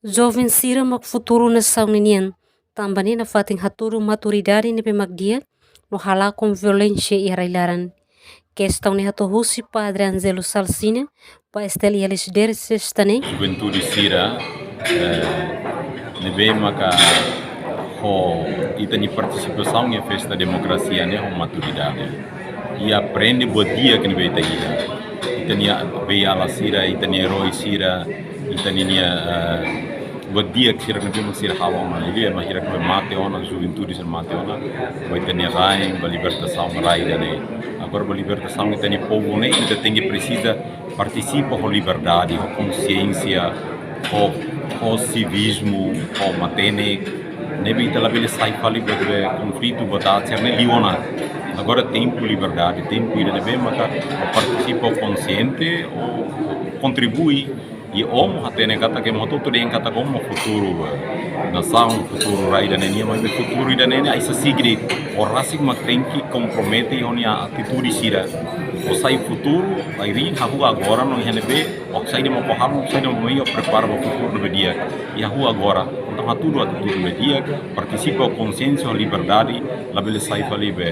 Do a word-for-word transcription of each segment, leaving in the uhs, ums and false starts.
Joven sira mak futuru nasaun ninian, tanba ne'e nafatin hatudu maturidade ne'ebé mak di'ak no halakon violénsia iha rai-laran. Kestaun ne'e hato'o husi Padre Angelo Salsina ba S T L iha Lisderes Sesta ne'e. Juventude sira, eh, ne'ebé maka ho ita-nia partisipasaun iha festa demokrasia ne'e ho maturidade. I aprende buat di'ak ne'ebé ita iha. Ita-nia beiala sira, ita-nia erói sira, ita-nia, eh, buat di'ak sira ne'ebé mak sira halo ona, ne'ebé mak sira ne'ebé mate ona, juventude sira mate ona, ba ita-nia rain, ba libertasaun rai ida-ne'e. Agora ba libertasaun ita-nia povu ne'e, ita tenke presiza partisipa ho liberdade, ho konsiénsia, ho, ho sivismu, ho matenek, ne'ebé ita labele sai fali ba, ba konflitu, ba taat sira-ne'e liu ona. Agora tempu liberdade, tempu ida ne'ebé maka partisipa konsiente, ou kontribui, i omo hatene katak ema hotu-hotu dehan katak omo futuru, eh, nasaun, futuru rai ida-ne'e nian, maibé futuru ida-ne'e ne'e ai-sasigre, ó rasik mak tenke kompromete ho nia atitude sira. Ó sai futuru, ai ri hahú agora no iha ne'ebé, ó saida mak ó halo, saida mak ó prepara ba futuru ne'ebé di'ak. I hahú agora, entaun hatudu atitude ne'ebé di'ak, partisipa ho konsiénsia, ho liberdade, labele sai fali ba,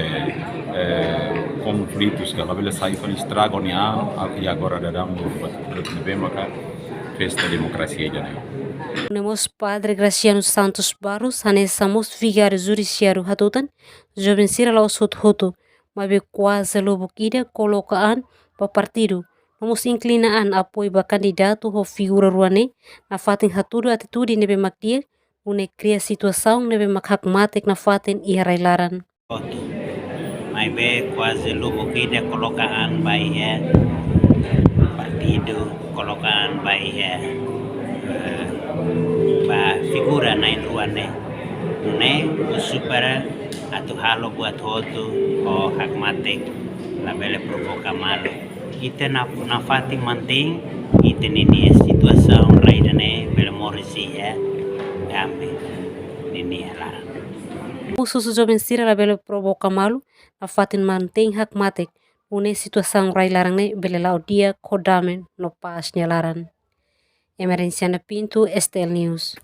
eh, konflitus ka, labele sai fali estraga ó-nia an, i agora daudaun buat ne'ebé maka festa demokrasia ida-ne'e. Nune'e mós Padre Graciano Santos Barros, hanesan mós Vigáriu Judisiáriu hatutan, joven sira la'ós hotu-hotu, maibé kuaze lubuk ida koloka an ba partidu, no mós inklina an apoiu ba kandidatu ho figura rua ne'e, nafatin hatudu atitude ne'ebé mak di'ak, nune'e kria situasaun ne'ebé mak hakmatek nafatin iha rai-laran. Hotu. Maibé kuaze lubuk ida koloka an ba iha partidu, koloka an ba iha, eh, ba figura na'in rua ne'e. Nune'e husu para atu halo buat hotu ho hakmatek, labele provoka malu. Ita na, nafatin mantein ita-nia situasaun rai ida-ne'e bele moris iha dame ninia laran. Husu joven sira labele provoka malu, nafatin mantein hakmatek, nune'e situasaun rai-laran ne'e bele la'o di'ak ho dame no pás nia laran. Emerenciana Pinto, S T L News.